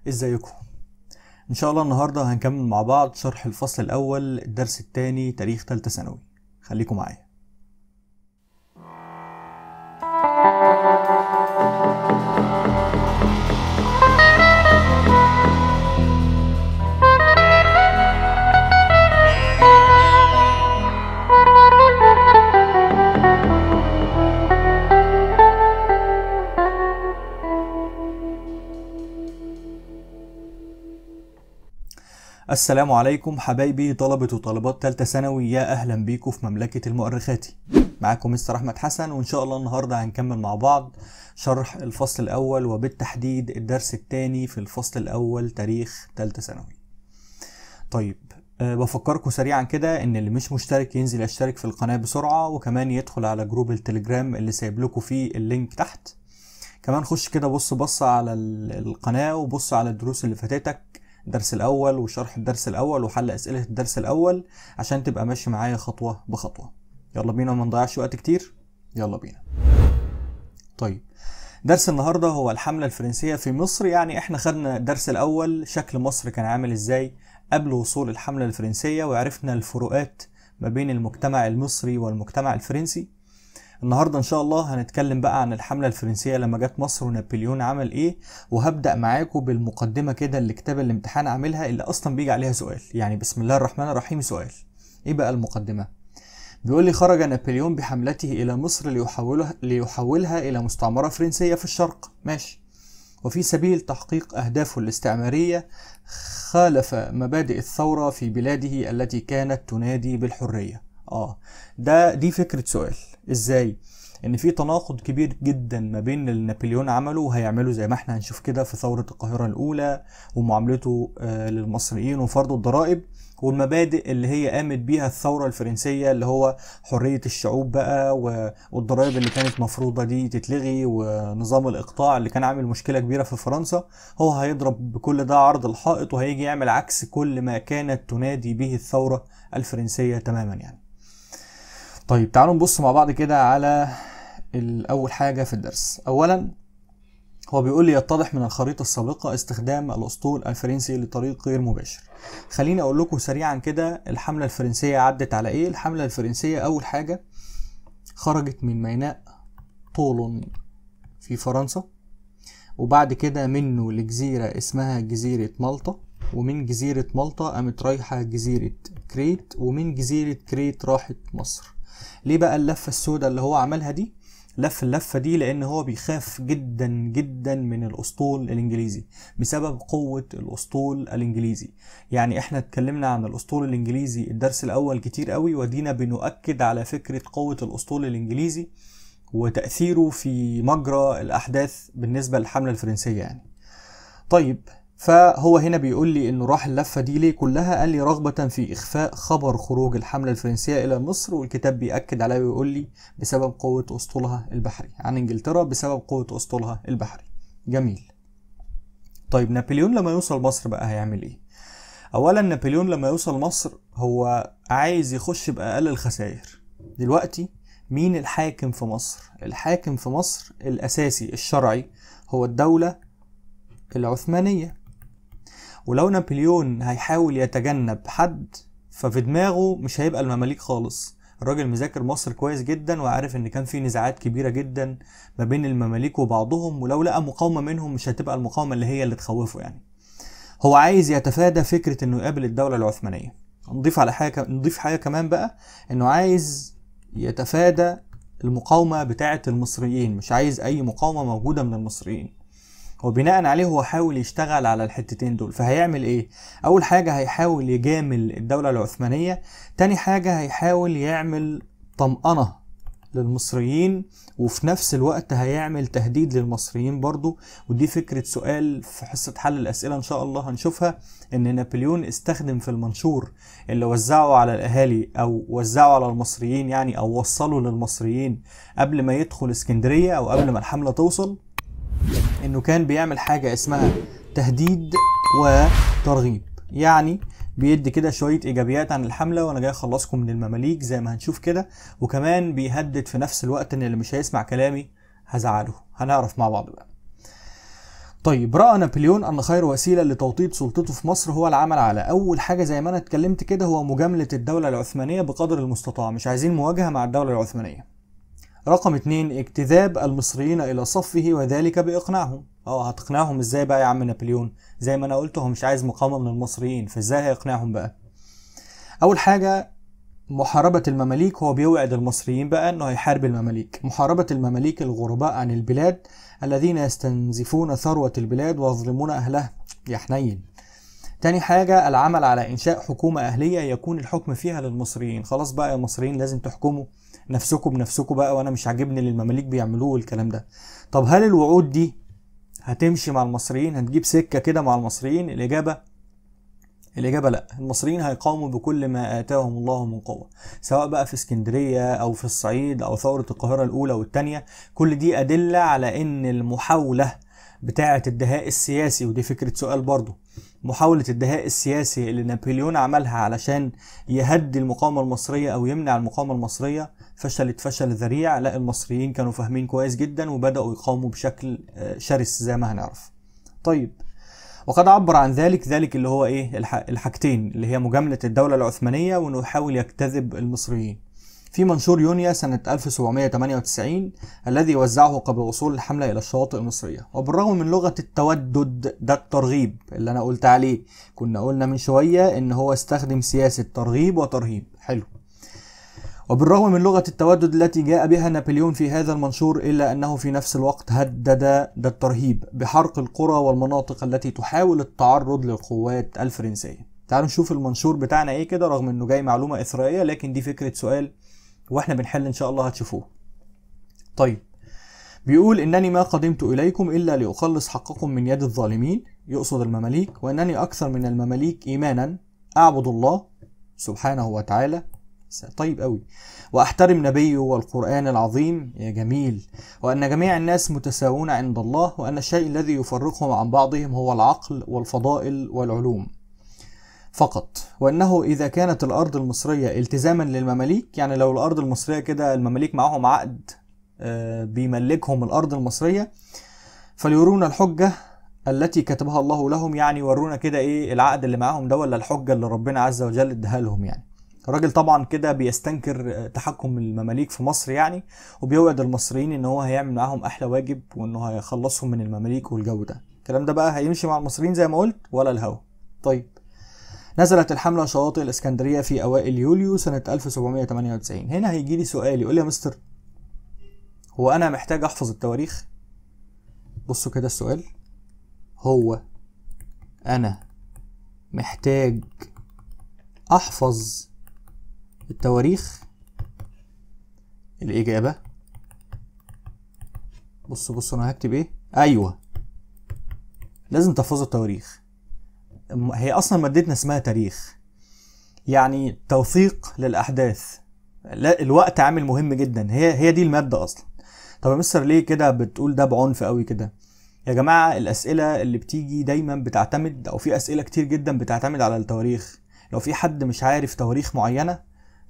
ازيكم؟ ان شاء الله النهارده هنكمل مع بعض شرح الفصل الاول الدرس الثاني تاريخ ثالثة ثانوي. خليكم معايا. السلام عليكم حبايبي طلبة وطالبات تالتة ثانوي، يا أهلا بيكم في مملكة المؤرخاتي. معاكم مستر أحمد حسن، وإن شاء الله النهاردة هنكمل مع بعض شرح الفصل الأول وبالتحديد الدرس الثاني في الفصل الأول تاريخ تالتة ثانوي. طيب بفكركم سريعا كده إن اللي مش مشترك ينزل يشترك في القناة بسرعة، وكمان يدخل على group التليجرام اللي سايب لكم فيه ال link تحت. كمان خش كده بص بص على القناة وبص على الدروس اللي فاتتك، الدرس الأول وشرح الدرس الأول وحل أسئلة الدرس الأول، عشان تبقى ماشي معايا خطوة بخطوة. يلا بينا وما نضيعش وقت كتير، يلا بينا. طيب درس النهاردة هو الحملة الفرنسية في مصر. يعني احنا خدنا الدرس الأول شكل مصر كان عامل ازاي قبل وصول الحملة الفرنسية، وعرفنا الفروقات ما بين المجتمع المصري والمجتمع الفرنسي. النهاردة ان شاء الله هنتكلم بقى عن الحملة الفرنسية لما جت مصر ونابليون عمل ايه، وهبدأ معاكم بالمقدمة كده اللي كتاب الامتحان عاملها اللي اصلا بيجي عليها سؤال. يعني بسم الله الرحمن الرحيم سؤال. ايه بقى المقدمة؟ بيقول لي خرج نابليون بحملته الى مصر ليحولها الى مستعمرة فرنسية في الشرق، ماشي، وفي سبيل تحقيق اهدافه الاستعمارية خالف مبادئ الثورة في بلاده التي كانت تنادي بالحرية. دي فكرة سؤال. ازاي؟ ان في تناقض كبير جدا ما بين اللي نابليون عمله وهيعمله زي ما احنا هنشوف كده في ثورة القاهرة الاولى ومعاملته للمصريين وفرض الضرائب، والمبادئ اللي هي قامت بيها الثورة الفرنسية اللي هو حرية الشعوب بقى، والضرائب اللي كانت مفروضة دي تتلغي، ونظام الإقطاع اللي كان عامل مشكلة كبيرة في فرنسا. هو هيضرب بكل ده عرض الحائط وهيجي يعمل عكس كل ما كانت تنادي به الثورة الفرنسية تماما يعني. طيب تعالوا نبص مع بعض كده على الأول حاجة في الدرس. أولا هو بيقول لي يتضح من الخريطة السابقة استخدام الأسطول الفرنسي لطريق غير مباشر. خليني أقول لكم سريعا كده الحملة الفرنسية عدت على إيه. الحملة الفرنسية أول حاجة خرجت من ميناء طولون في فرنسا، وبعد كده منه لجزيرة اسمها جزيرة مالطا، ومن جزيرة مالطا قامت رايحة جزيرة كريت، ومن جزيرة كريت راحت مصر. ليه بقى اللفة السوداء اللي هو عملها دي؟ لف اللفة دي لأن هو بيخاف جدا جدا من الأسطول الإنجليزي بسبب قوة الأسطول الإنجليزي. يعني احنا اتكلمنا عن الأسطول الإنجليزي الدرس الأول كتير قوي، ودينا بنؤكد على فكرة قوة الأسطول الإنجليزي وتأثيره في مجرى الأحداث بالنسبة للحملة الفرنسية يعني. طيب فهو هنا بيقول لي انه راح اللفة دي ليه كلها؟ قال لي رغبة في اخفاء خبر خروج الحملة الفرنسية الى مصر، والكتاب بيأكد عليه ويقول لي بسبب قوة اسطولها البحري عن انجلترا، بسبب قوة اسطولها البحري. جميل. طيب نابليون لما يوصل مصر بقى هيعمل ايه؟ اولا نابليون لما يوصل مصر هو عايز يخش بأقل الخسائر. دلوقتي مين الحاكم في مصر؟ الحاكم في مصر الاساسي الشرعي هو الدولة العثمانية، ولو نابليون هيحاول يتجنب حد ففي دماغه مش هيبقى المماليك خالص. الراجل مذاكر مصر كويس جدا وعارف ان كان في نزاعات كبيرة جدا ما بين المماليك وبعضهم، ولو لقى مقاومة منهم مش هتبقى المقاومة اللي هي اللي تخوفه يعني. هو عايز يتفادى فكرة انه يقابل الدولة العثمانية. نضيف على حاجة، نضيف حاجة كمان بقى، انه عايز يتفادى المقاومة بتاعة المصريين، مش عايز اي مقاومة موجودة من المصريين. وبناء عليه هو حاول يشتغل على الحتتين دول. فهيعمل ايه؟ اول حاجة هيحاول يجامل الدولة العثمانية، تاني حاجة هيحاول يعمل طمأنة للمصريين، وفي نفس الوقت هيعمل تهديد للمصريين برضو. ودي فكرة سؤال في حصة حل الأسئلة ان شاء الله هنشوفها، ان نابليون استخدم في المنشور اللي وزعه على الأهالي او وزعه على المصريين يعني، او وصله للمصريين قبل ما يدخل اسكندرية او قبل ما الحملة توصل، انه كان بيعمل حاجة اسمها تهديد وترغيب. يعني بيدي كده شوية ايجابيات عن الحملة وانا جاي اخلصكم من المماليك زي ما هنشوف كده، وكمان بيهدد في نفس الوقت ان اللي مش هيسمع كلامي هزعله. هنعرف مع بعض بقى. طيب رأى نابليون أن خير وسيلة لتوطيد سلطته في مصر هو العمل على أول حاجة زي ما أنا اتكلمت كده، هو مجاملة الدولة العثمانية بقدر المستطاع، مش عايزين مواجهة مع الدولة العثمانية. رقم 2 اجتذاب المصريين إلى صفه وذلك بإقناعهم. هتقنعهم ازاي بقى يا عم نابليون؟ زي ما أنا قلت هو مش عايز مقاومة من المصريين، فازاي هيقنعهم بقى؟ أول حاجة محاربة المماليك، هو بيوعد المصريين بقى انه هيحارب المماليك. محاربة المماليك الغرباء عن البلاد الذين يستنزفون ثروة البلاد ويظلمون أهلها، يا حنين. تاني حاجة العمل على إنشاء حكومة أهلية يكون الحكم فيها للمصريين. خلاص بقى يا مصريين لازم تحكموا نفسكم بنفسكم بقى، وأنا مش عاجبني اللي المماليك بيعملوه والكلام ده. طب هل الوعود دي هتمشي مع المصريين؟ هتجيب سكة كده مع المصريين؟ الإجابة لا، المصريين هيقاوموا بكل ما آتاهم الله من قوة، سواء بقى في اسكندرية أو في الصعيد أو ثورة القاهرة الأولى والثانية. كل دي أدلة على إن المحاولة بتاعة الدهاء السياسي، ودي فكرة سؤال برضو، محاولة الدهاء السياسي اللي نابليون عملها علشان يهدي المقاومة المصرية أو يمنع المقاومة المصرية فشلت فشل ذريع. لا، المصريين كانوا فاهمين كويس جدا وبدأوا يقاوموا بشكل شرس زي ما هنعرف. طيب وقد عبر عن ذلك اللي هو ايه الحاجتين اللي هي مجاملة الدولة العثمانية وانه يحاول يجتذب المصريين في منشور يونيو سنة 1798 الذي وزعه قبل وصول الحملة إلى الشواطئ المصرية. وبالرغم من لغة التودد، ده الترغيب اللي أنا قلت عليه، كنا قلنا من شوية إن هو استخدم سياسة ترغيب وترهيب، حلو. وبالرغم من لغة التودد التي جاء بها نابليون في هذا المنشور، إلا أنه في نفس الوقت هدد، ده الترهيب، بحرق القرى والمناطق التي تحاول التعرض للقوات الفرنسية. تعالوا نشوف المنشور بتاعنا إيه كده، رغم إنه جاي معلومة إثرائية لكن دي فكرة سؤال واحنا بنحل ان شاء الله هتشوفوه. طيب بيقول انني ما قدمت اليكم الا لاخلص حقكم من يد الظالمين، يقصد المماليك، وانني اكثر من المماليك ايمانا، اعبد الله سبحانه وتعالى، طيب قوي، واحترم نبيه والقرآن العظيم، يا جميل، وان جميع الناس متساوون عند الله، وان الشيء الذي يفرقهم عن بعضهم هو العقل والفضائل والعلوم فقط، وأنه إذا كانت الأرض المصرية التزاما للمماليك، يعني لو الأرض المصرية كده المماليك معاهم عقد بيملكهم الأرض المصرية، فليرونا الحجة التي كتبها الله لهم، يعني يورونا كده إيه العقد اللي معاهم ده ولا الحجة اللي ربنا عز وجل اداها لهم. يعني الراجل طبعا كده بيستنكر تحكم المماليك في مصر يعني، وبيوعد المصريين إن هو هيعمل معاهم أحلى واجب وإنه هيخلصهم من المماليك والجو ده. الكلام ده بقى هيمشي مع المصريين زي ما قلت ولا الهوا؟ طيب نزلت الحملة شواطئ الإسكندرية في أوائل يوليو سنة 1798. هنا هيجي لي سؤال يقول لي يا مستر هو أنا محتاج أحفظ التواريخ؟ بصوا كده السؤال، هو أنا محتاج أحفظ التواريخ؟ الإجابة بصوا أنا هكتب إيه؟ أيوه لازم تحفظوا التواريخ. هي اصلا مادتنا اسمها تاريخ، يعني توثيق للاحداث، الوقت عامل مهم جدا، هي دي المادة اصلا. طب يا مستر ليه كده بتقول ده بعنف قوي كده؟ يا جماعة الاسئلة اللي بتيجي دايما بتعتمد، او في اسئلة كتير جدا بتعتمد على التواريخ. لو في حد مش عارف تواريخ معينة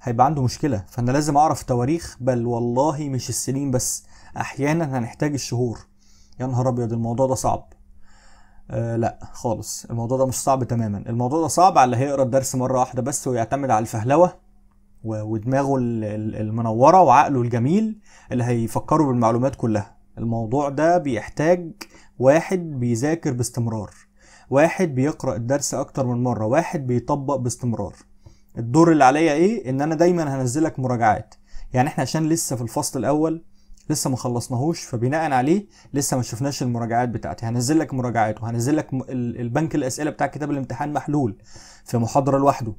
هيبقى عنده مشكلة، فانا لازم اعرف تواريخ، بل والله مش السنين بس، احيانا هنحتاج الشهور. يا نهار ابيض الموضوع ده صعب. لا خالص الموضوع ده مش صعب تماما. الموضوع ده صعب على اللي هيقرا الدرس مرة واحدة بس ويعتمد على الفهلوة ودماغه المنورة وعقله الجميل اللي هيفكره بالمعلومات كلها. الموضوع ده بيحتاج واحد بيذاكر باستمرار، واحد بيقرا الدرس اكتر من مرة، واحد بيطبق باستمرار. الدور اللي عليا ايه؟ ان انا دايما هنزلك مراجعات. يعني احنا عشان لسه في الفصل الاول لسه ما خلصناهوش، فبناء عليه لسه ما شفناش المراجعات بتاعتي. هنزل لك مراجعات، وهنزل لك البنك الاسئلة بتاع كتاب الامتحان محلول في محاضرة لوحده.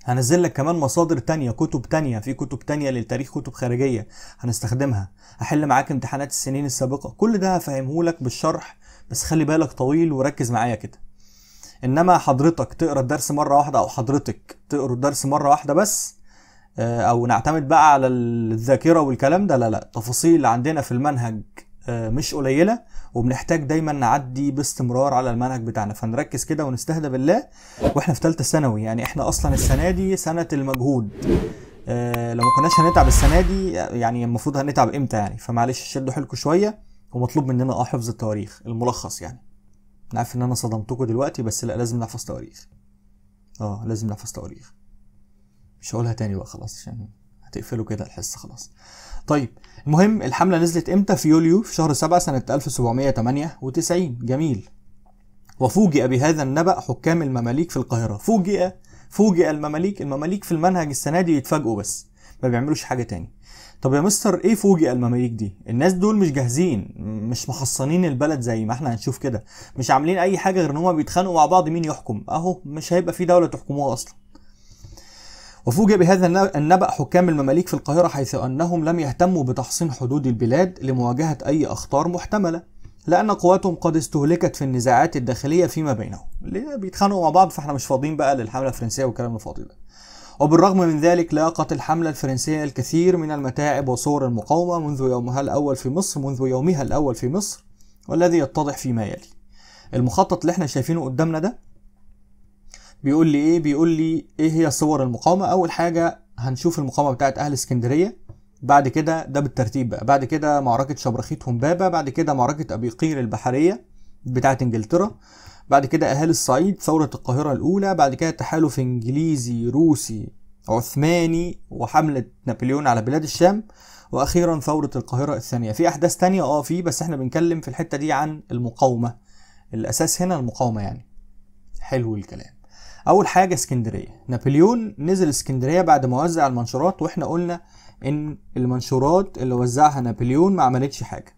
هنزل لك كمان مصادر تانية، كتب تانية، في كتب تانية للتاريخ، كتب خارجية هنستخدمها. هحل معاك امتحانات السنين السابقة، كل ده هفهمه لك بالشرح، بس خلي بالك طويل وركز معايا كده. انما حضرتك تقرا الدرس مرة واحدة، او حضرتك تقرا الدرس مرة واحدة بس، او نعتمد بقى على الذاكرة والكلام ده، لا لا، التفاصيل عندنا في المنهج مش قليله، وبنحتاج دايما نعدي باستمرار على المنهج بتاعنا. فنركز كده ونستهدى بالله واحنا في ثالثة ثانوي. يعني احنا اصلا السنة دي سنة المجهود، لو ما كناش هنتعب السنة دي يعني المفروض هنتعب امتى يعني؟ فمعلش شدوا حيلكم شوية ومطلوب مننا حفظ التواريخ الملخص يعني. انا عارف ان انا صدمتكم دلوقتي، بس لا، لازم نحفظ تواريخ. لازم نحفظ تواريخ. مش هقولها تاني بقى خلاص عشان هتقفلوا كده الحصة خلاص. طيب المهم الحملة نزلت امتى؟ في يوليو، في شهر 7 سنة 1798. جميل. وفوجئ بهذا النبأ حكام المماليك في القاهرة. فوجئ المماليك. المماليك في المنهج السنة دي يتفاجئوا بس، ما بيعملوش حاجة تاني. طب يا مستر ايه فوجئ المماليك دي؟ الناس دول مش جاهزين، مش محصنين البلد زي ما احنا هنشوف كده، مش عاملين اي حاجة غير ان هما بيتخانقوا مع بعض مين يحكم. اهو مش هيبقى في دولة تحكموها اصلا. وفوجئ بهذا النبأ حكام المماليك في القاهرة، حيث أنهم لم يهتموا بتحصين حدود البلاد لمواجهة أي أخطار محتملة، لأن قواتهم قد استهلكت في النزاعات الداخلية فيما بينهم. اللي بيتخانقوا مع بعض، فاحنا مش فاضيين بقى للحملة الفرنسية والكلام الفاضي ده. وبالرغم من ذلك لاقت الحملة الفرنسية الكثير من المتاعب وصور المقاومة منذ يومها الأول في مصر، والذي يتضح فيما يلي. المخطط اللي احنا شايفينه قدامنا ده بيقول لي ايه؟ بيقول لي ايه هي صور المقاومة. اول حاجة هنشوف المقاومة بتاعت اهل اسكندرية، بعد كده ده بالترتيب بقى، بعد كده معركة شبرخيت همبابة، بعد كده معركة ابي قير البحرية بتاعت انجلترا، بعد كده اهالي الصعيد، ثورة القاهرة الاولى، بعد كده تحالف انجليزي روسي عثماني وحملة نابليون على بلاد الشام، واخيرا ثورة القاهرة الثانية. في احداث تانية في، بس احنا بنتكلم في الحتة دي عن المقاومة، الاساس هنا المقاومة يعني. حلو الكلام. اول حاجة اسكندرية. نابليون نزل اسكندرية بعد ما وزع المنشورات، واحنا قلنا ان المنشورات اللي وزعها نابليون ما عملتش حاجة.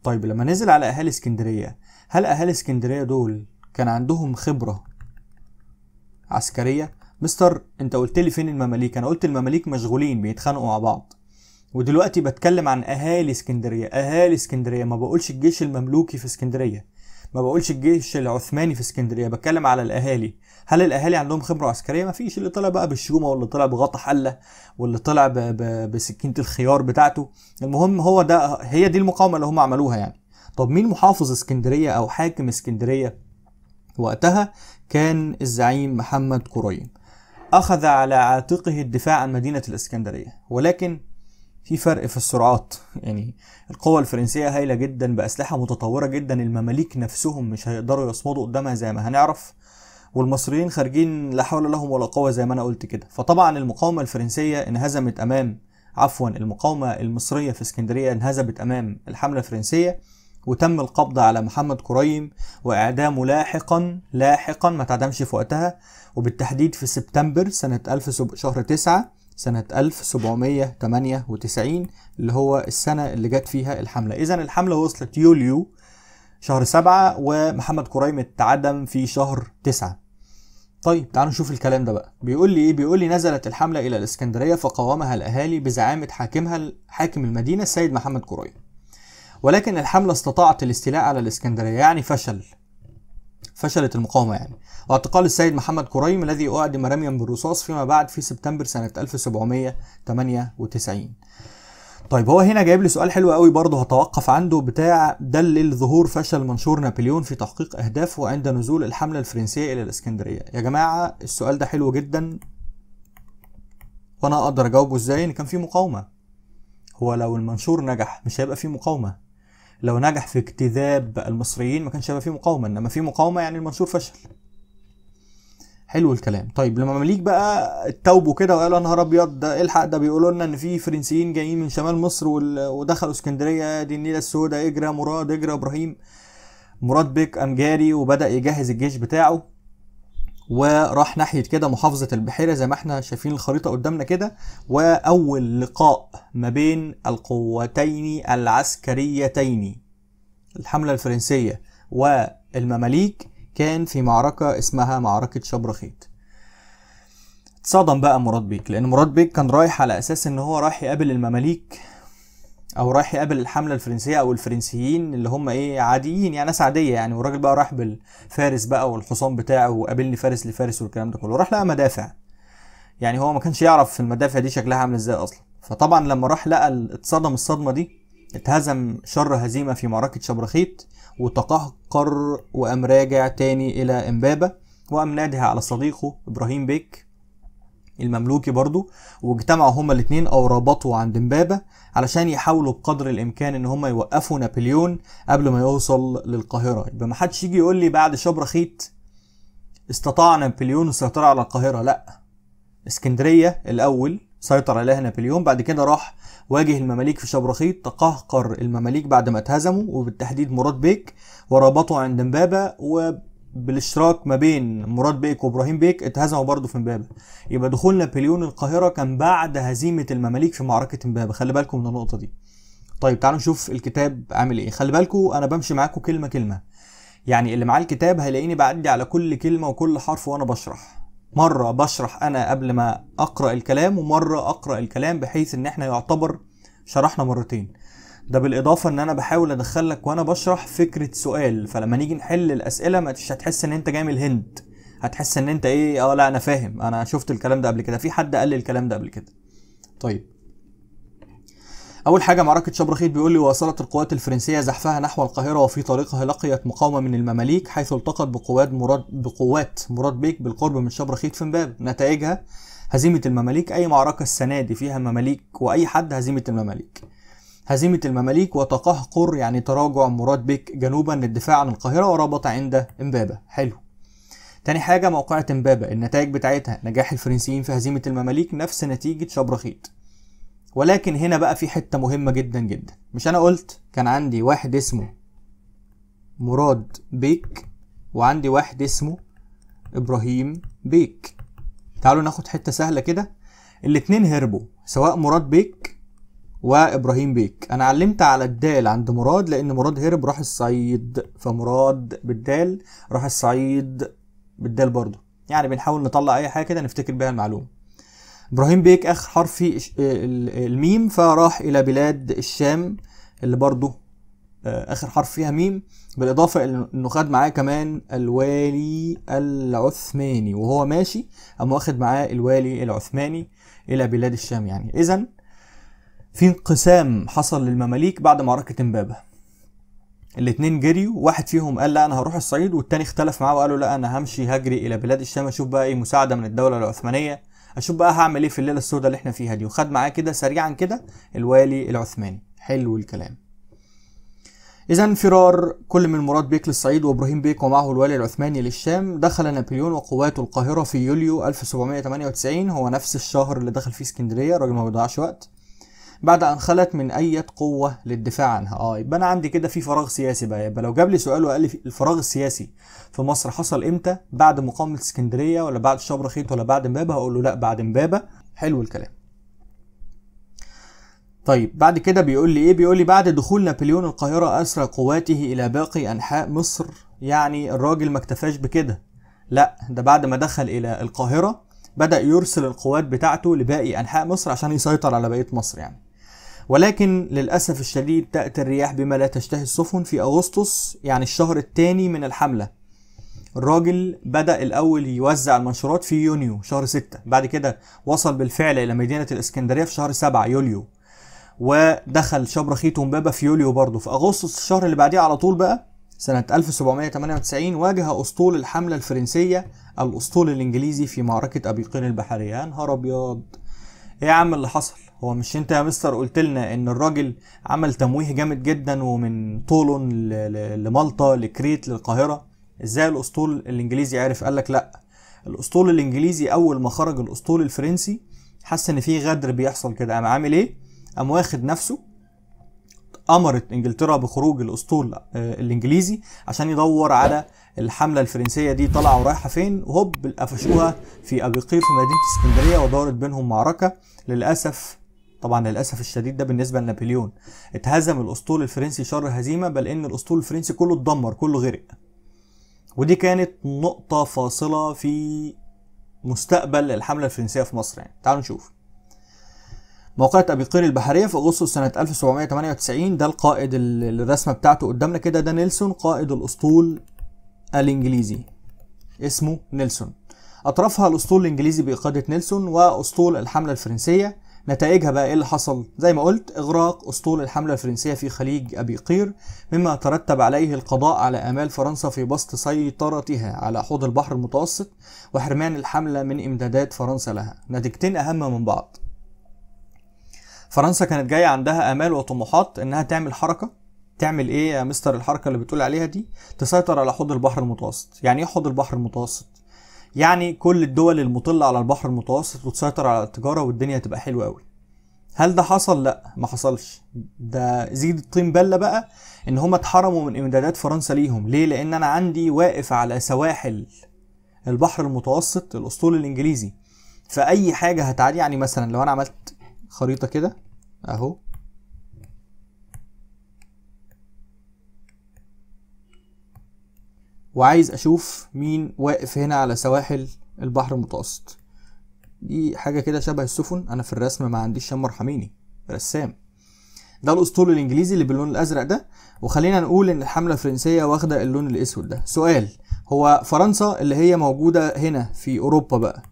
طيب لما نزل على اهالي اسكندرية، هل اهالي اسكندرية دول كان عندهم خبره عسكرية؟ مستر انت قلت لي فين المماليك؟ انا قلت المماليك مشغولين بيتخانقوا مع بعض، ودلوقتي بتكلم عن اهالي اسكندرية. اهالي اسكندرية، ما بقولش الجيش المملوكي في اسكندرية، ما بقولش الجيش العثماني في اسكندرية، بتكلم على الاهالي. هل الاهالي عندهم خبره عسكرية؟ مفيش. اللي طلع بقى بالشومه، واللي طلع بغطا حله، واللي طلع بسكينة الخيار بتاعته. المهم هو ده، هي دي المقاومة اللي هم عملوها يعني. طب مين محافظ اسكندرية او حاكم اسكندرية وقتها؟ كان الزعيم محمد كريم. اخذ على عاتقه الدفاع عن مدينة الاسكندرية، ولكن في فرق في السرعات. يعني القوة الفرنسية هايلة جدا بأسلحة متطورة جدا، المماليك نفسهم مش هيقدروا يصمدوا قدامها زي ما هنعرف، والمصريين خارجين لا حول لهم ولا قوة زي ما أنا قلت كده. فطبعا المقاومة الفرنسية انهزمت أمام، عفوا المقاومة المصرية في اسكندرية انهزمت أمام الحملة الفرنسية، وتم القبض على محمد كريم وإعدامه لاحقا، ما تعدمش في وقتها، وبالتحديد في سبتمبر سنة شهر 9 سنة 1798 اللي هو السنة اللي جت فيها الحملة. إذن الحملة وصلت يوليو شهر 7، ومحمد كريم اتعدم في شهر 9. طيب تعالوا نشوف الكلام ده بقى بيقول لي ايه. بيقول لي نزلت الحملة إلى الإسكندرية فقاومها الأهالي بزعامة حاكم المدينة السيد محمد كريم، ولكن الحملة استطاعت الاستيلاء على الإسكندرية. يعني فشلت المقاومة يعني. واعتقال السيد محمد كريم الذي أعدم رميا بالرصاص فيما بعد في سبتمبر سنة 1798. طيب هو هنا جايب لي سؤال حلو قوي برضه هتوقف عنده، بتاع دلل ظهور فشل منشور نابليون في تحقيق أهدافه عند نزول الحملة الفرنسية إلى الإسكندرية. يا جماعة السؤال ده حلو جدا، وأنا أقدر أجاوبه إزاي؟ إن كان في مقاومة. هو لو المنشور نجح مش هيبقى في مقاومة، لو نجح في اكتذاب المصريين ما كانش هيبقى فيه مقاومة، انما في مقاومة يعني المنشور فشل. حلو الكلام. طيب لما المماليك بقى اتوبوا كده وقالوا يا نهار ابيض، ده الحق، ده بيقولوا لنا ان في فرنسيين جايين من شمال مصر ودخلوا اسكندرية، دي النيله السوداء، اجرى مراد، اجرى ابراهيم. مراد بيك قام جاري وبدا يجهز الجيش بتاعه، وراح ناحية كده محافظة البحيرة زي ما احنا شايفين الخريطة قدامنا كده. واول لقاء ما بين القوتين العسكريتين، الحملة الفرنسية والمماليك، كان في معركة اسمها معركة شبرخيت. اتصدم بقى مراد بيك، لان مراد بيك كان رايح على اساس ان هو رايح يقابل المماليك، او رايح يقابل الحملة الفرنسية او الفرنسيين اللي هم ايه، عاديين يعني، ناس عادية يعني. والراجل بقى راح بالفارس بقى والحصان بتاعه، وقابلني فارس لفارس والكلام ده كله. راح لقى مدافع، يعني هو ما كانش يعرف المدافع دي شكلها عامل ازاي اصلا. فطبعا لما راح لقى، اتصدم الصدمة دي، اتهزم شر هزيمة في معركة شبرخيت، وتقهقر وقام راجع تاني الى امبابه، وقام نادها على صديقه ابراهيم بيك المملوكي برضو، واجتمعوا هما الاثنين او ربطوا عند امبابة علشان يحاولوا بقدر الامكان ان هما يوقفوا نابليون قبل ما يوصل للقاهرة. يبقى ما حدش يجي يقول لي بعد شبرخيت استطاع نابليون السيطرة على القاهرة، لا، اسكندرية الاول سيطر عليها نابليون، بعد كده راح واجه المماليك في شبرخيت، تقهقر المماليك بعد ما اتهزموا وبالتحديد مراد بيك، وربطوا عند امبابة، وبالاشتراك ما بين مراد بيك وابراهيم بيك اتهزموا برضه في امبابة. يبقى دخول نابليون القاهرة كان بعد هزيمة المماليك في معركة امبابة، خلي بالكم من النقطة دي. طيب تعالوا نشوف الكتاب عامل ايه. خلي بالكم انا بمشي معاكم كلمة كلمة، يعني اللي معاه الكتاب هيلاقيني بعدي على كل كلمة وكل حرف وانا بشرح. مرة بشرح أنا قبل ما أقرأ الكلام، ومرة أقرأ الكلام، بحيث إن إحنا يعتبر شرحنا مرتين. ده بالإضافة إن أنا بحاول أدخلك وأنا بشرح فكرة سؤال، فلما نيجي نحل الأسئلة ما هتحس إن أنت جاي من الهند، هتحس إن أنت إيه، لا أنا فاهم، أنا شفت الكلام ده قبل كده، في حد قال لي الكلام ده قبل كده. طيب أول حاجة معركة شبرخيت بيقول لي واصلت القوات الفرنسية زحفها نحو القاهرة، وفي طريقها لقيت مقاومة من المماليك حيث التقت بقوات مراد بيك بالقرب من شبرخيت في امبابة. نتائجها هزيمة المماليك. أي معركة السنة دي فيها مماليك وأي حد هزيمة المماليك. هزيمة المماليك وتقهقر يعني تراجع مراد بيك جنوبا للدفاع عن القاهرة وربط عند امبابة. حلو. تاني حاجة موقعة امبابة، النتائج بتاعتها نجاح الفرنسيين في هزيمة المماليك نفس نتيجة شبرخيت. ولكن هنا بقى في حتة مهمة جدا جدا، مش أنا قلت كان عندي واحد اسمه مراد بيك وعندي واحد اسمه إبراهيم بيك. تعالوا ناخد حتة سهلة كده، الاتنين هربوا سواء مراد بيك وإبراهيم بيك. أنا علمت على الدال عند مراد لأن مراد هرب راح الصعيد، فمراد بالدال راح الصعيد بالدال برضه، يعني بنحاول نطلع أي حاجة كده نفتكر بيها المعلومة. إبراهيم بيك آخر حرف في الميم، فراح إلى بلاد الشام اللي برضه آخر حرف فيها ميم، بالإضافة إنه خد معاه كمان الوالي العثماني، وهو ماشي قام واخد معاه الوالي العثماني إلى بلاد الشام. يعني إذن في انقسام حصل للمماليك بعد معركة امبابة، الاتنين جريوا، واحد فيهم قال لا أنا هروح الصعيد، والتاني اختلف معاه وقالوا لا أنا همشي هجري إلى بلاد الشام أشوف بقى إيه مساعدة من الدولة العثمانية، اشوف بقى هعمل ايه في الليلة السوداء اللي احنا فيها دي. وخد معاه كده سريعا كده الوالي العثماني. حلو الكلام. اذا فرار كل من مراد بيك للصعيد وابراهيم بيك ومعه الوالي العثماني للشام. دخل نابليون وقواته القاهرة في يوليو 1798، هو نفس الشهر اللي دخل فيه اسكندرية، الراجل ما بيضيعش وقت، بعد ان خلت من اي قوة للدفاع عنها. يبقى انا عندي كده في فراغ سياسي بقى. يبقى لو جاب لي سؤال وقال لي الفراغ السياسي في مصر حصل امتى، بعد مقاومة اسكندرية ولا بعد شبرخيت ولا بعد امبابه، هقول له لا بعد امبابه. حلو الكلام. طيب بعد كده بيقول لي ايه؟ بيقول لي بعد دخول نابليون القاهرة اسرى قواته الى باقي انحاء مصر. يعني الراجل ما اكتفاش بكده، لا ده بعد ما دخل الى القاهرة بدأ يرسل القوات بتاعته لباقي انحاء مصر عشان يسيطر على بقية مصر يعني. ولكن للأسف الشديد تأتي الرياح بما لا تشتهي السفن. في أغسطس يعني الشهر الثاني من الحملة، الراجل بدأ الأول يوزع المنشورات في يونيو شهر 6، بعد كده وصل بالفعل إلى مدينة الإسكندرية في شهر 7 يوليو، ودخل شبرخيت وامبابة في يوليو برضه. في أغسطس الشهر اللي بعديه على طول بقى سنة 1798 واجه أسطول الحملة الفرنسية الأسطول الإنجليزي في معركة أبي قير البحرية. يا نهار أبيض، إيه يا عم اللي حصل؟ هو مش انت يا مستر قلت لنا ان الراجل عمل تمويه جامد جدا ومن طولون لمالطا لكريت للقاهرة؟ ازاي الاسطول الانجليزي عرف؟ قال لك لا، الاسطول الانجليزي اول ما خرج الاسطول الفرنسي حس ان في غدر بيحصل كده، قام عامل ايه؟ قام واخد نفسه، امرت انجلترا بخروج الاسطول الانجليزي عشان يدور على الحملة الفرنسية دي طالعه ورايحه فين، وهوب قفشوها في ابي قير في مدينة اسكندرية، ودارت بينهم معركة. للاسف طبعا للاسف الشديد ده بالنسبة لنابليون، اتهزم الاسطول الفرنسي شر هزيمة، بل ان الاسطول الفرنسي كله اتدمر كله غرق. ودي كانت نقطة فاصلة في مستقبل الحملة الفرنسية في مصر يعني. تعالوا نشوف موقعة أبي قير البحرية في أغسطس سنة 1798. ده القائد اللي الرسمة بتاعته قدامنا كده، ده نيلسون قائد الأسطول الإنجليزي، اسمه نيلسون. أطرافها الأسطول الإنجليزي بإقادة نيلسون وأسطول الحملة الفرنسية نتائجها بقى ايه اللي حصل؟ زي ما قلت، اغراق اسطول الحملة الفرنسية في خليج ابي قير، مما ترتب عليه القضاء على امال فرنسا في بسط سيطرتها على حوض البحر المتوسط، وحرمان الحملة من امدادات فرنسا لها. نتيجتين اهم من بعض. فرنسا كانت جاية عندها امال وطموحات انها تعمل حركة. تعمل ايه يا مستر الحركة اللي بتقول عليها دي؟ تسيطر على حوض البحر المتوسط. يعني ايه حوض البحر المتوسط؟ يعني كل الدول المطلة على البحر المتوسط، وتسيطر على التجارة، والدنيا تبقى حلوة قوي. هل ده حصل؟ لا، ما حصلش. ده زيد الطين بلة بقى ان هما اتحرموا من امدادات فرنسا ليهم. ليه؟ لان انا عندي واقف على سواحل البحر المتوسط الاسطول الانجليزي، فاي حاجة هتعدي، يعني مثلا لو انا عملت خريطة كده اهو، وعايز اشوف مين واقف هنا على سواحل البحر المتوسط، دي حاجة كده شبه السفن، انا في الرسم ما عنديش شم ارحميني رسام. ده الاسطول الانجليزي اللي باللون الازرق ده، وخلينا نقول ان الحملة الفرنسية واخدة اللون الاسود ده. سؤال، هو فرنسا اللي هي موجودة هنا في اوروبا بقى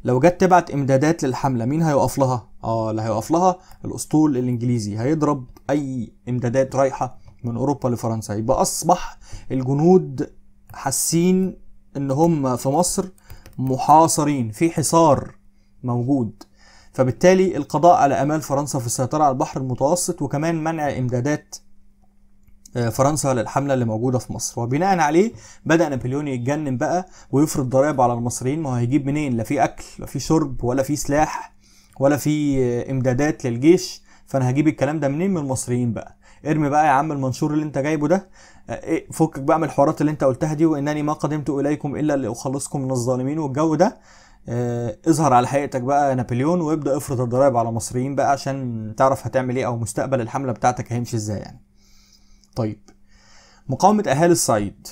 لو جت تبعت امدادات للحملة مين هيقف لها؟ اللي هيقف لها الاسطول الانجليزي، هيضرب اي امدادات رايحة من اوروبا لفرنسا. يبقى اصبح الجنود حاسين ان هم في مصر محاصرين، في حصار موجود، فبالتالي القضاء على امال فرنسا في السيطرة على البحر المتوسط، وكمان منع امدادات فرنسا للحملة اللي موجودة في مصر. وبناء عليه بدأ نابليون يتجنن بقى ويفرض ضرائب على المصريين. ما هو هيجيب منين؟ لا في اكل، لا في شرب، ولا في سلاح، ولا في امدادات للجيش، فانا هجيب الكلام ده منين؟ من المصريين بقى. ارمي بقى يا عم المنشور اللي انت جايبه ده، فكك بقى من الحوارات اللي انت قلتها دي، وانني ما قدمت اليكم الا لاخلصكم من الظالمين والجو ده. اظهر على حقيقتك بقى يا نابليون، وابدا افرض الضرائب على المصريين بقى عشان تعرف هتعمل ايه، او مستقبل الحملة بتاعتك هيمشي ازاي يعني. طيب، مقاومة اهالي الصعيد.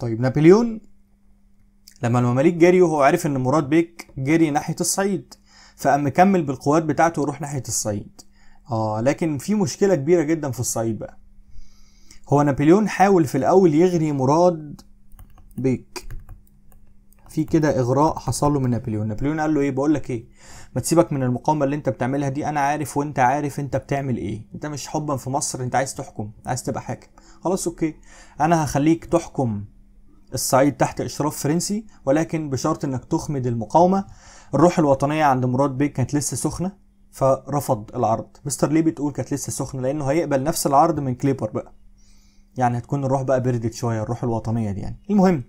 طيب، نابليون لما المماليك جريوا هو عرف ان مراد بيك جري ناحية الصعيد، فقام مكمل بالقوات بتاعته ويروح ناحية الصعيد. لكن في مشكلة كبيرة جدا في الصعيد بقى. هو نابليون حاول في الأول يغري مراد بيك، في كده إغراء حصل له من نابليون. نابليون قال له إيه؟ بقول لك إيه، ما تسيبك من المقاومة اللي أنت بتعملها دي، أنا عارف وأنت عارف أنت بتعمل إيه، أنت مش حبا في مصر، أنت عايز تحكم، عايز تبقى حاكم، خلاص okay، أنا هخليك تحكم الصعيد تحت إشراف فرنسي، ولكن بشرط إنك تخمد المقاومة. الروح الوطنية عند مراد بيك كانت لسه سخنة، فرفض العرض. مستر ليه بتقول كانت لسه سخنة؟ لانه هيقبل نفس العرض من كليبر بقى، يعني هتكون الروح بقى بردت شوية، الروح الوطنية دي يعني. المهم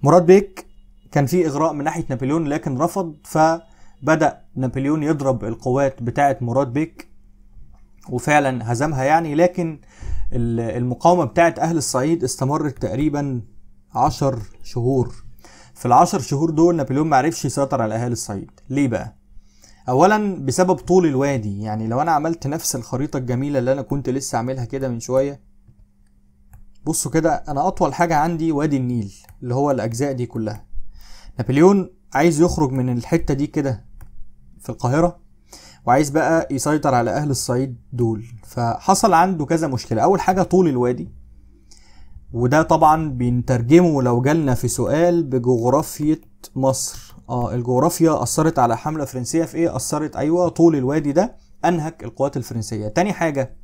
مراد بيك كان في اغراء من ناحية نابليون لكن رفض، فبدا نابليون يضرب القوات بتاعه مراد بيك وفعلا هزمها يعني. لكن المقاومة بتاعه اهل الصعيد استمرت تقريبا 10 شهور. في ال10 شهور دول نابليون معرفش يسيطر على اهالي الصعيد. ليه بقى؟ اولا بسبب طول الوادي. يعني لو انا عملت نفس الخريطة الجميلة اللي انا كنت لسه عاملها كده من شوية، بصوا كده، انا اطول حاجة عندي وادي النيل اللي هو الاجزاء دي كلها. نابليون عايز يخرج من الحتة دي كده في القاهرة، وعايز بقى يسيطر على اهل الصعيد دول، فحصل عنده كذا مشكلة. اول حاجة طول الوادي، وده طبعا بنترجمه لو جالنا في سؤال بجغرافيه مصر. الجغرافيا أثرت على حملة فرنسية في إيه؟ أثرت أيوة، طول الوادي ده أنهك القوات الفرنسية. تاني حاجة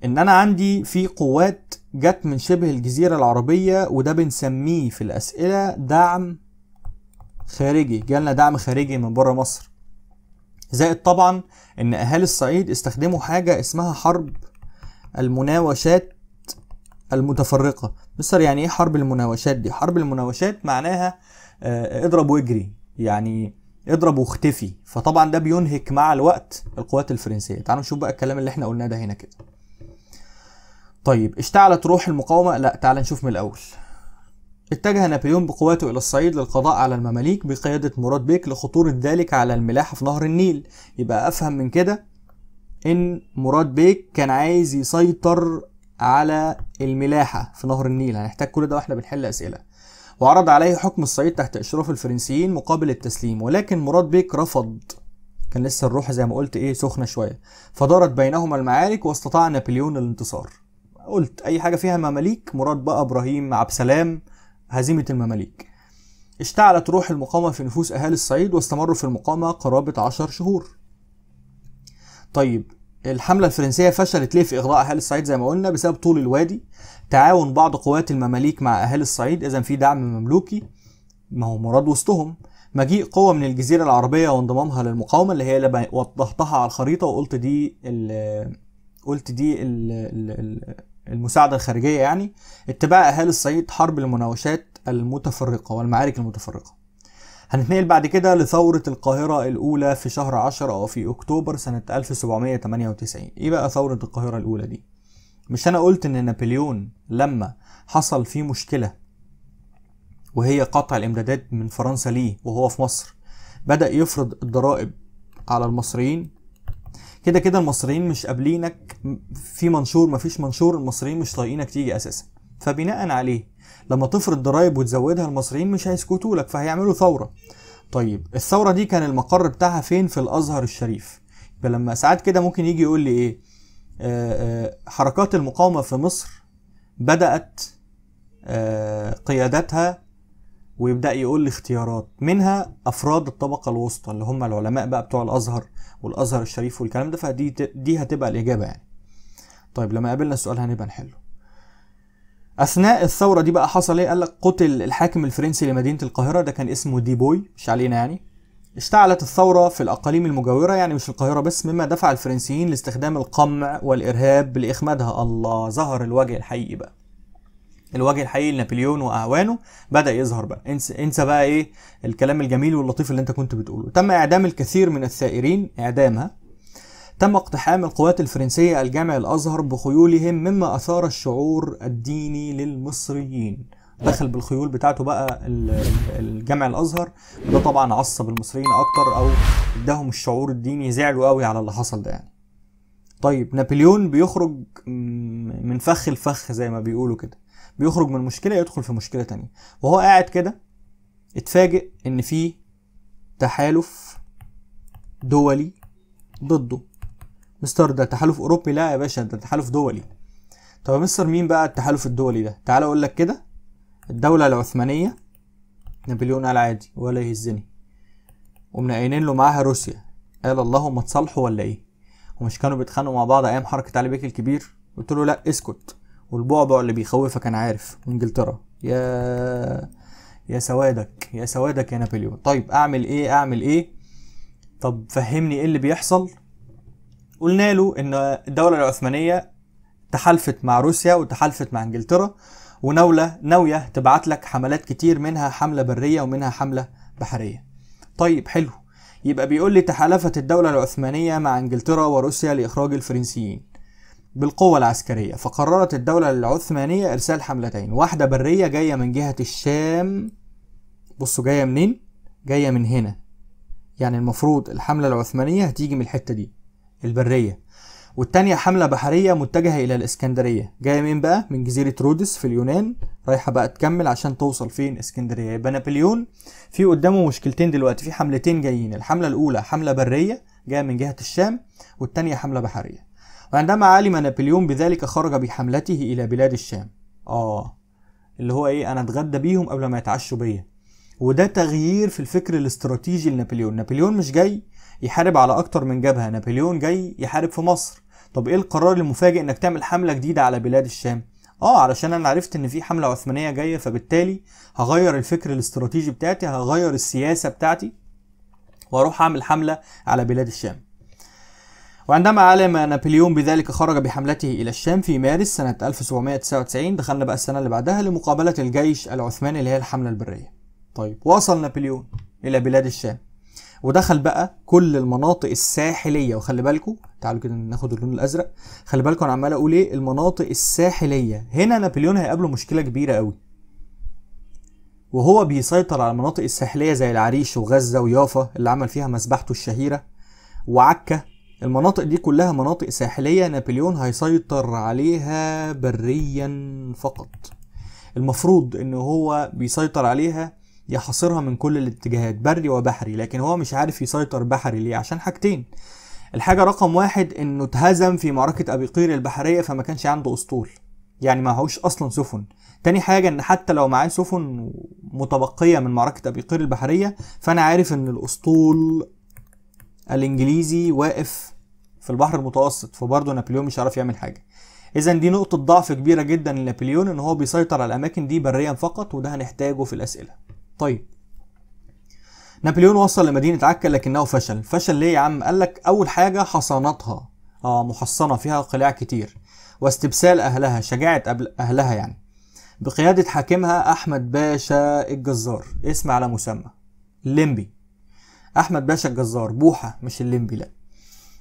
إن أنا عندي في قوات جت من شبه الجزيرة العربية، وده بنسميه في الأسئلة دعم خارجي، جالنا دعم خارجي من بره مصر. زائد طبعا إن أهالي الصعيد استخدموا حاجة اسمها حرب المناوشات المتفرقة. مستر يعني إيه حرب المناوشات دي؟ حرب المناوشات معناها اضرب واجري، يعني اضرب واختفي، فطبعا ده بينهك مع الوقت القوات الفرنسية. تعالوا نشوف بقى الكلام اللي احنا قلناه ده هنا كده. طيب، اشتعلت روح المقاومة؟ لا، تعال نشوف من الأول. اتجه نابليون بقواته إلى الصعيد للقضاء على المماليك بقيادة مراد بيك لخطورة ذلك على الملاحة في نهر النيل. يبقى أفهم من كده إن مراد بيك كان عايز يسيطر على الملاحة في نهر النيل. هنحتاج كل ده واحنا بنحل أسئلة. وعرض عليه حكم الصعيد تحت إشراف الفرنسيين مقابل التسليم، ولكن مراد بيك رفض. كان لسه الروح زي ما قلت إيه سخنة شوية، فدارت بينهما المعارك واستطاع نابليون الانتصار. قلت أي حاجة فيها مماليك، مراد بقى، إبراهيم، عبد السلام، هزيمة المماليك. اشتعلت روح المقاومة في نفوس أهالي الصعيد واستمروا في المقاومة قرابة 10 شهور. طيب الحملة الفرنسية فشلت ليه في إغراء أهالي الصعيد؟ زي ما قلنا بسبب طول الوادي، تعاون بعض قوات المماليك مع أهالي الصعيد، إذا في دعم مملوكي، ما هو مراد وسطهم، مجيء قوة من الجزيرة العربية وانضمامها للمقاومة اللي هي اللي وضحتها على الخريطة وقلت دي ال المساعدة الخارجية يعني، اتباع أهالي الصعيد حرب المناوشات المتفرقة والمعارك المتفرقة. هنتنقل بعد كده لثورة القاهرة الأولى في شهر 10 أو في أكتوبر سنة 1798. إيه بقى ثورة القاهرة الأولى دي؟ مش أنا قلت إن نابليون لما حصل فيه مشكلة وهي قطع الإمدادات من فرنسا ليه وهو في مصر بدأ يفرض الضرائب على المصريين؟ كده كده المصريين مش قابلينك في منشور، مفيش منشور، المصريين مش طايقينك تيجي أساسا، فبناء عليه لما تفرض ضرائب وتزودها المصريين مش هيسكتوا لك، فهيعملوا ثورة. طيب الثورة دي كان المقر بتاعها فين؟ في الأزهر الشريف. يبقى لما ساعات كده ممكن يجي يقول لي إيه، حركات المقاومة في مصر بدأت قيادتها، ويبدأ يقول لي اختيارات منها أفراد الطبقة الوسطى اللي هم العلماء بقى بتوع الأزهر والأزهر الشريف والكلام ده، فدي دي هتبقى الإجابة يعني. طيب لما قابلنا السؤال هنبقى نحله. أثناء الثورة دي بقى حصل إيه؟ قال لك قتل الحاكم الفرنسي لمدينة القاهرة، ده كان اسمه ديبوي، مش علينا يعني. اشتعلت الثورة في الأقاليم المجاورة، يعني مش القاهرة بس، مما دفع الفرنسيين لاستخدام القمع والإرهاب لإخمادها. الله، ظهر الوجه الحقيقي بقى، الوجه الحقيقي لنابليون وأعوانه بدأ يظهر بقى. انسى بقى إيه الكلام الجميل واللطيف اللي أنت كنت بتقوله. تم إعدام الكثير من الثائرين، إعدامها. تم اقتحام القوات الفرنسية الجامع الأزهر بخيولهم، مما أثار الشعور الديني للمصريين. دخل بالخيول بتاعته بقى الجامع الأزهر، وده طبعا عصب المصريين أكتر أو اداهم الشعور الديني، زعلوا قوي على اللي حصل ده يعني. طيب نابليون بيخرج من فخ الفخ زي ما بيقولوا كده، بيخرج من مشكلة يدخل في مشكلة تانية. وهو قاعد كده اتفاجئ إن في تحالف دولي ضده. مستر ده تحالف أوروبي؟ لا يا باشا، ده تحالف دولي. طب يا مستر مين بقى التحالف الدولي ده؟ تعال أقول لك كده. الدولة العثمانية، نابليون قال عادي ولا يهزني، ومنقينين قايلين له معاها روسيا، قال اللهم تصالحوا ولا ايه؟ ومش كانوا بيتخانقوا مع بعض ايام حركة علي بيك الكبير؟ قلت له لا اسكت، والبعبع اللي بيخوفك انا عارف. وانجلترا، يا سوادك يا سوادك يا نابليون. طيب اعمل ايه اعمل ايه؟ طب فهمني ايه اللي بيحصل. قلنا له ان الدولة العثمانية تحالفت مع روسيا وتحالفت مع انجلترا، وناوية ناوية تبعت لك حملات كتير، منها حملة برية ومنها حملة بحرية. طيب حلو، يبقى بيقول لي تحالفت الدولة العثمانية مع انجلترا وروسيا لإخراج الفرنسيين بالقوة العسكرية، فقررت الدولة العثمانية إرسال حملتين، واحدة برية جاية من جهة الشام. بصوا جاية منين؟ جاية من هنا، يعني المفروض الحملة العثمانية هتيجي من الحتة دي البرية، والتانية حملة بحرية متجهة إلى الإسكندرية، جاية مين بقى؟ من جزيرة رودس في اليونان، رايحة بقى تكمل عشان توصل فين؟ اسكندرية. يبقى نابليون في قدامه مشكلتين دلوقتي، في حملتين جايين، الحملة الأولى حملة برية جاية من جهة الشام، والتانية حملة بحرية. وعندما علم نابليون بذلك خرج بحملته إلى بلاد الشام. اللي هو إيه؟ أنا أتغدى بيهم قبل ما يتعشوا بيا. وده تغيير في الفكر الاستراتيجي لنابليون. نابليون مش جاي يحارب على أكتر من جبهة، نابليون جاي يحارب في مصر. طب ايه القرار المفاجئ انك تعمل حملة جديدة على بلاد الشام؟ علشان انا عرفت ان في حملة عثمانية جاية، فبالتالي هغير الفكر الاستراتيجي بتاعتي، هغير السياسة بتاعتي، واروح اعمل حملة على بلاد الشام. وعندما علم نابليون بذلك خرج بحملته الى الشام في مارس سنة 1799، دخلنا بقى السنة اللي بعدها، لمقابلة الجيش العثماني اللي هي الحملة البرية. طيب وصل نابليون الى بلاد الشام ودخل بقى كل المناطق الساحلية. وخلي بالكم، تعالوا كده ناخد اللون الازرق، خلي بالكم انا عمال اقول ايه؟ المناطق الساحلية. هنا نابليون هيقابله مشكلة كبيرة قوي وهو بيسيطر على المناطق الساحلية زي العريش وغزة ويافا اللي عمل فيها مذبحته الشهيرة وعكا. المناطق دي كلها مناطق ساحليه، نابليون هيسيطر عليها بريا فقط. المفروض ان هو بيسيطر عليها يحاصرها من كل الاتجاهات بري وبحري، لكن هو مش عارف يسيطر بحري. ليه؟ عشان حاجتين. الحاجة رقم واحد انه اتهزم في معركة ابي قير البحرية فما كانش عنده اسطول. يعني معهوش اصلا سفن. تاني حاجة ان حتى لو معاه سفن متبقية من معركة ابي قير البحرية، فانا عارف ان الاسطول الانجليزي واقف في البحر المتوسط، فبرضه نابليون مش عارف يعمل حاجة. اذا دي نقطة ضعف كبيرة جدا لنابليون، ان هو بيسيطر على الاماكن دي بريا فقط، وده هنحتاجه في الاسئلة. طيب نابليون وصل لمدينة عكا لكنه فشل. فشل ليه يا عم؟ قال لك اول حاجة حصانتها، محصنة فيها قلاع كتير، واستبسال اهلها، شجاعة اهلها يعني، بقيادة حاكمها احمد باشا الجزار، اسم على مسمى، الليمبي، احمد باشا الجزار، بوحة مش الليمبي لا.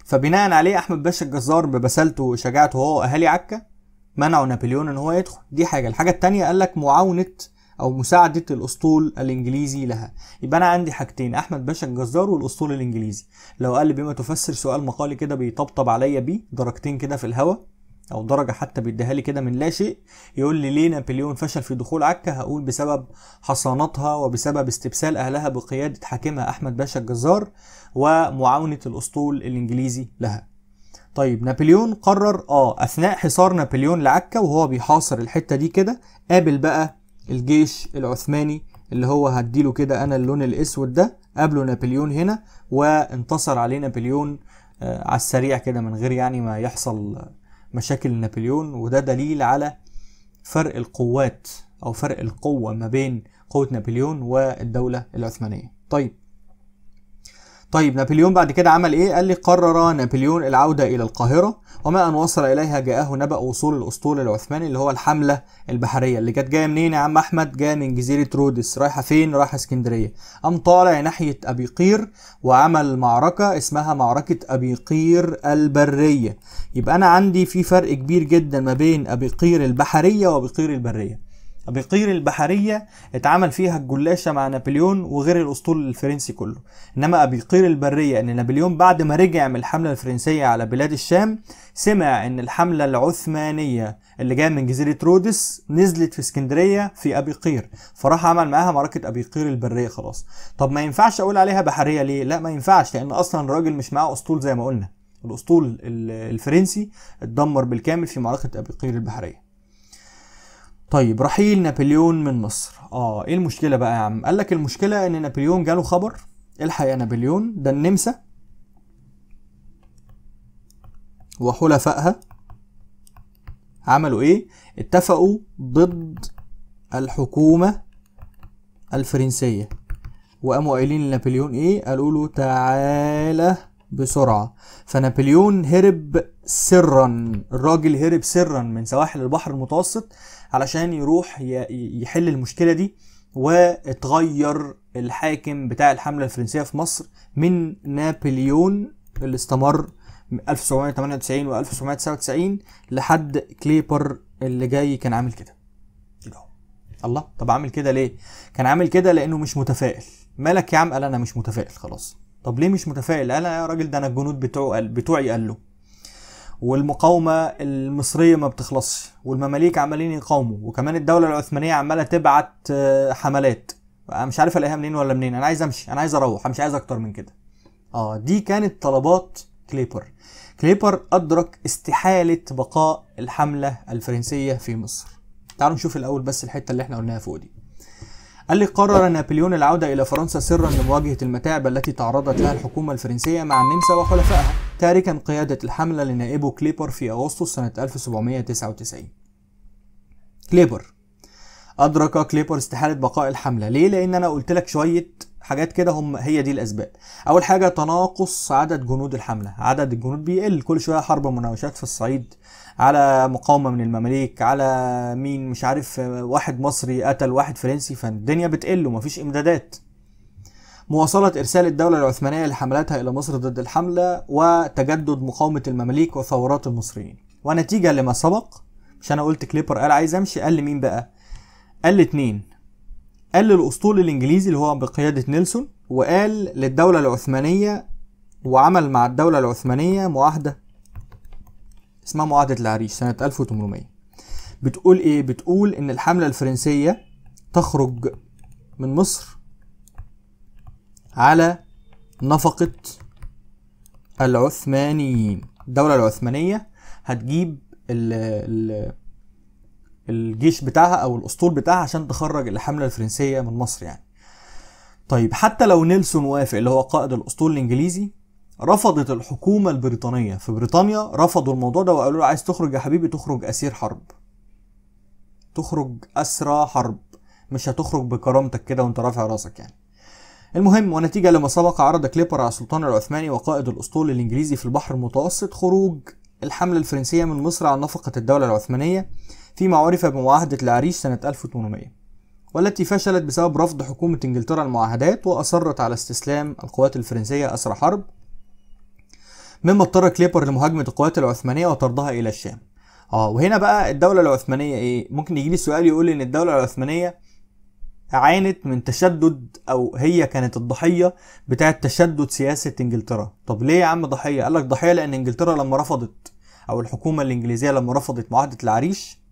فبناء عليه احمد باشا الجزار ببسالته وشجاعته هو واهالي عكا منعوا نابليون ان هو يدخل. دي حاجة. الحاجة الثانية قال لك معاونة او مساعدة الاسطول الانجليزي لها. يبقى انا عندي حاجتين، احمد باشا الجزار والاسطول الانجليزي. لو قال لي بما تفسر سؤال مقالي كده بيطبطب عليا بيه درجتين كده في الهوا، او درجه حتى بيديها لي كده من لا شيء، يقول لي ليه نابليون فشل في دخول عكا، هقول بسبب حصانتها وبسبب استبسال اهلها بقيادة حاكمها احمد باشا الجزار ومعاونه الاسطول الانجليزي لها. طيب نابليون قرر اثناء حصار نابليون لعكا وهو بيحاصر الحتة دي كده، قابل بقى الجيش العثماني اللي هو هديله كده انا اللون الاسود ده، قابله نابليون هنا وانتصر عليه نابليون على السريع كده من غير يعني ما يحصل مشاكل نابليون. وده دليل على فرق القوات او فرق القوة ما بين قوة نابليون والدولة العثمانية. طيب نابليون بعد كده عمل ايه؟ قال لي قرر نابليون العودة الى القاهرة، وما ان وصل اليها جاءه نبأ وصول الاسطول العثماني اللي هو الحملة البحرية اللي كانت جاية منين يا عم احمد؟ جاية من جزيرة رودس، رايحة فين؟ رايحة اسكندرية. قام طالع ناحية ابي قير وعمل معركة اسمها معركة ابي قير البرية. يبقى انا عندي في فرق كبير جدا ما بين ابي قير البحرية وابي قير البرية. ابي قير البحرية اتعمل فيها الجلاشة مع نابليون وغير الاسطول الفرنسي كله، انما ابي قير البرية ان نابليون بعد ما رجع من الحملة الفرنسية على بلاد الشام سمع ان الحملة العثمانية اللي جاية من جزيرة رودس نزلت في اسكندرية في ابي قير، فراح عمل معاها معركة ابي قير البرية خلاص. طب ما ينفعش اقول عليها بحرية ليه؟ لا ما ينفعش، لان اصلا الراجل مش معاه اسطول زي ما قلنا، الاسطول الفرنسي اتدمر بالكامل في معركة ابي قير البحرية. طيب رحيل نابليون من مصر، ايه المشكلة بقى يا عم؟ قال لك المشكلة ان نابليون جاله خبر، الحق يا نابليون ده النمسا وحلفائها عملوا ايه؟ اتفقوا ضد الحكومة الفرنسية، وقاموا قايلين لنابليون ايه؟ قالوا له تعالى بسرعة. فنابليون هرب سرا، الراجل هرب سرا من سواحل البحر المتوسط علشان يروح يحل المشكلة دي، واتغير الحاكم بتاع الحملة الفرنسية في مصر من نابليون اللي استمر من 1798 و 1799 لحد كليبر اللي جاي كان عامل كده. الله، طب عامل كده ليه؟ كان عامل كده لأنه مش متفائل. مالك يا عم؟ قال أنا مش متفائل خلاص. طب ليه مش متفائل؟ قال يا راجل ده أنا الجنود بتوعي قالوا، والمقاومة المصرية ما بتخلصش، والمماليك عمالين يقاوموا، وكمان الدولة العثمانية عمالة تبعت حملات، أنا مش عارف ألاقيها منين ولا منين، أنا عايز أمشي، أنا عايز أروح، أنا مش عايز أكتر من كده. دي كانت طلبات كليبر. كليبر أدرك استحالة بقاء الحملة الفرنسية في مصر. تعالوا نشوف الأول بس الحتة اللي احنا قلناها فوق دي. قال لي قرر نابليون العودة إلى فرنسا سرا لمواجهة المتاعب التي تعرضت لها الحكومة الفرنسية مع النمسا وحلفائها، تاركا قيادة الحملة لنائبه كليبر في أغسطس سنة 1799. كليبر أدرك كليبر استحالة بقاء الحملة. ليه؟ لأن أنا قلت لك شوية حاجات كده هم هي دي الأسباب. أول حاجة تناقص عدد جنود الحملة، عدد الجنود بيقل كل شوية، حرب مناوشات في الصعيد، على مقاومة من المماليك، على مين مش عارف، واحد مصري قتل واحد فرنسي، فالدنيا بتقل ومفيش إمدادات. مواصلة إرسال الدولة العثمانية لحملاتها إلى مصر ضد الحملة، وتجدد مقاومة المماليك وثورات المصريين. ونتيجة لما سبق، مش أنا قلت كليبر قال عايز أمشي، قال لمين بقى؟ قال لاتنين، قال للأسطول الإنجليزي اللي هو بقيادة نيلسون، وقال للدولة العثمانية، وعمل مع الدولة العثمانية معاهدة اسمها معاهدة العريش سنة 1800. بتقول إيه؟ بتقول إن الحملة الفرنسية تخرج من مصر على نفقة العثمانيين. الدولة العثمانية هتجيب الجيش بتاعها او الاسطول بتاعها عشان تخرج الحملة الفرنسية من مصر يعني. طيب حتى لو نيلسون وافق اللي هو قائد الاسطول الانجليزي، رفضت الحكومة البريطانية في بريطانيا، رفضوا الموضوع ده وقالوا له عايز تخرج يا حبيبي تخرج اسير حرب، تخرج اسرى حرب، مش هتخرج بكرامتك كده وانت رافع راسك يعني. المهم ونتيجة لما سبق عرض كليبر على السلطان العثماني وقائد الاسطول الانجليزي في البحر المتوسط خروج الحملة الفرنسية من مصر على نفقة الدولة العثمانية فيما عرف بمعاهدة العريش سنة 1800، والتي فشلت بسبب رفض حكومة انجلترا المعاهدات وأصرت على استسلام القوات الفرنسية أسرى حرب، مما اضطر كليبر لمهاجمة القوات العثمانية وطردها إلى الشام. وهنا بقى الدولة العثمانية إيه؟ ممكن يجي لي سؤال يقول إن الدولة العثمانية عانت من تشدد، أو هي كانت الضحية بتاعة تشدد سياسة انجلترا. طب ليه يا عم ضحية؟ قال لك ضحية لأن انجلترا لما رفضت، أو الحكومة الإنجليزية لما رفضت معاهدة العريش،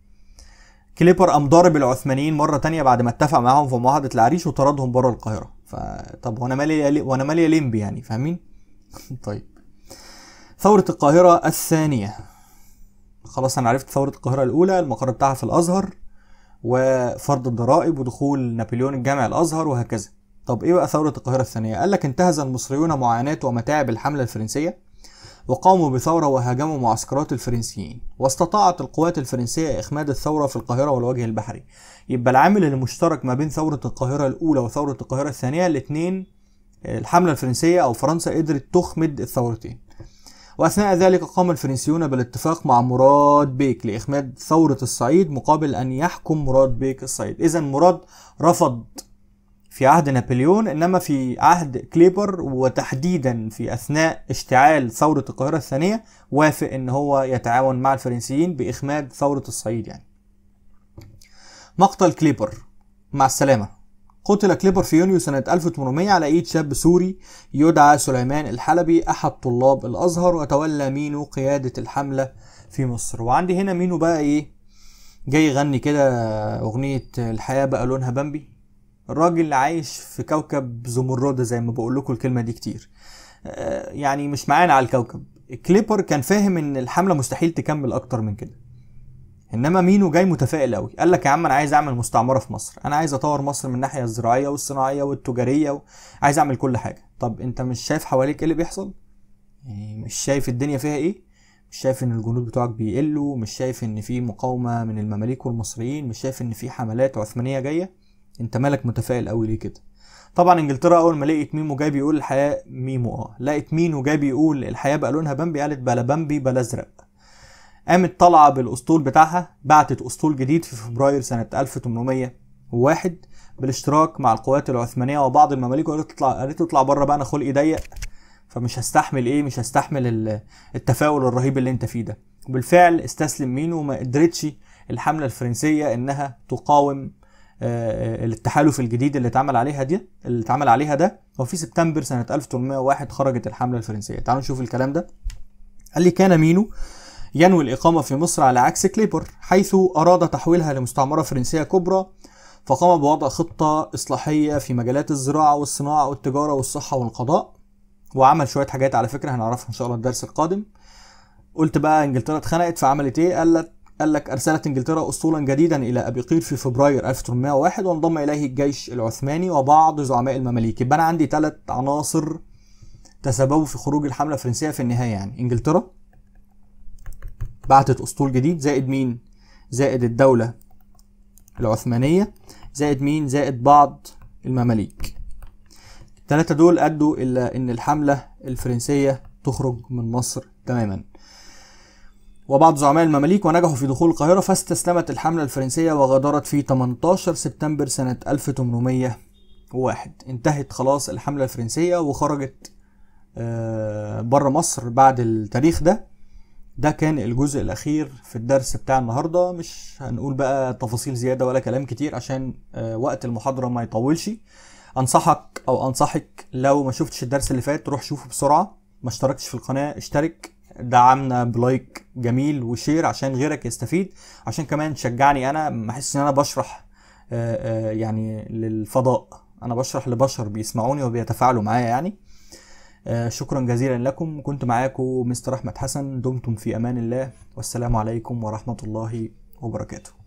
كليبر قام ضارب العثمانيين مرة تانية بعد ما اتفق معاهم في معاهدة العريش وطردهم بره القاهرة. فطب وانا مالي، وانا مالي ليمبي يعني، فاهمين؟ طيب ثورة القاهرة الثانية. خلاص انا عرفت ثورة القاهرة الأولى المقر بتاعها في الأزهر وفرض الضرائب ودخول نابليون الجامع الأزهر وهكذا. طب ايه بقى ثورة القاهرة الثانية؟ قال لك انتهز المصريون معاناة ومتاعب الحملة الفرنسية وقاموا بثورة وهاجموا معسكرات الفرنسيين، واستطاعت القوات الفرنسية إخماد الثورة في القاهرة والوجه البحري. يبقى العامل المشترك ما بين ثورة القاهرة الأولى وثورة القاهرة الثانية الاثنين الحملة الفرنسية أو فرنسا قدرت تخمد الثورتين. وأثناء ذلك قام الفرنسيون بالاتفاق مع مراد بيك لإخماد ثورة الصعيد مقابل أن يحكم مراد بيك الصعيد. إذا مراد رفض في عهد نابليون، إنما في عهد كليبر وتحديدا في أثناء اشتعال ثورة القاهرة الثانية وافق إن هو يتعاون مع الفرنسيين بإخماد ثورة الصعيد يعني. مقتل كليبر، مع السلامة. قتل كليبر في يونيو سنة 1800 على إيد شاب سوري يدعى سليمان الحلبي أحد طلاب الأزهر، وتولى مينو قيادة الحملة في مصر. وعندي هنا مينو بقى إيه، جاي يغني كده أغنية الحياة بقى لونها بامبي. الراجل اللي عايش في كوكب زمردة زي ما بقول لكم الكلمة دي كتير، يعني مش معانا على الكوكب. كليبر كان فاهم ان الحملة مستحيل تكمل اكتر من كده، انما مينو جاي متفائل قوي، قال لك يا عم انا عايز اعمل مستعمرة في مصر، انا عايز اطور مصر من الناحية الزراعية والصناعية والتجارية، عايز اعمل كل حاجة. طب انت مش شايف حواليك ايه اللي بيحصل؟ يعني مش شايف الدنيا فيها ايه؟ مش شايف ان الجنود بتوعك بيقلوا؟ مش شايف ان في مقاومة من المماليك والمصريين؟ مش شايف ان في حملات عثمانية جاية؟ انت مالك متفائل قوي ليه كده؟ طبعا انجلترا اول ما لقيت ميمو جاي بيقول الحياة ميمو لقيت مينو جاي بيقول الحياة بقى لونها بامبي، قالت بلا بامبي بلا ازرق. قامت طالعه بالاسطول بتاعها، بعتت اسطول جديد في فبراير سنة 1801 بالاشتراك مع القوات العثمانية وبعض المماليك، وقالت اطلع، قالت اطلع بره بقى انا خلقي ضيق، فمش هستحمل ايه، مش هستحمل التفاؤل الرهيب اللي انت فيه ده. وبالفعل استسلم مينو، وما قدرتش الحملة الفرنسية انها تقاوم التحالف الجديد اللي اتعمل عليها دي، اللي اتعمل عليها ده. وفي سبتمبر سنة 1801 خرجت الحملة الفرنسية. تعالوا نشوف الكلام ده. قال لي كان مينو ينوي الإقامة في مصر على عكس كليبر، حيث أراد تحويلها لمستعمرة فرنسية كبرى، فقام بوضع خطة إصلاحية في مجالات الزراعة والصناعة والتجارة والصحة والقضاء، وعمل شوية حاجات على فكرة هنعرفها إن شاء الله الدرس القادم. قلت بقى إنجلترا اتخنقت فعملت إيه؟ قال لك أرسلت إنجلترا أسطولا جديدا إلى أبي قير في فبراير 1801، وانضم إليه الجيش العثماني وبعض زعماء المماليك. يبقى أنا عندي 3 عناصر تسببوا في خروج الحملة الفرنسية في النهاية، يعني إنجلترا بعتت أسطول جديد، زائد مين؟ زائد الدولة العثمانية، زائد مين؟ زائد بعض المماليك. الثلاثة دول أدوا إلى إن الحملة الفرنسية تخرج من مصر تماما، وبعض زعماء المماليك، ونجحوا في دخول القاهرة، فاستسلمت الحملة الفرنسية وغادرت في 18 سبتمبر سنة 1801. انتهت خلاص الحملة الفرنسية وخرجت بره مصر بعد التاريخ ده. ده كان الجزء الأخير في الدرس بتاع النهاردة، مش هنقول بقى تفاصيل زيادة ولا كلام كتير عشان وقت المحاضرة ما يطولش. أنصحك أو أنصحك لو ما شفتش الدرس اللي فات روح شوفه بسرعة، ما اشتركتش في القناة اشترك، دعمنا ب like جميل و share عشان غيرك يستفيد، عشان كمان تشجعني انا ما احس ان انا بشرح يعني للفضاء، انا بشرح لبشر بيسمعوني وبيتفاعلوا معايا يعني. شكرا جزيلا لكم، كنت معاكم مستر احمد حسن، دمتم في امان الله، والسلام عليكم ورحمة الله وبركاته.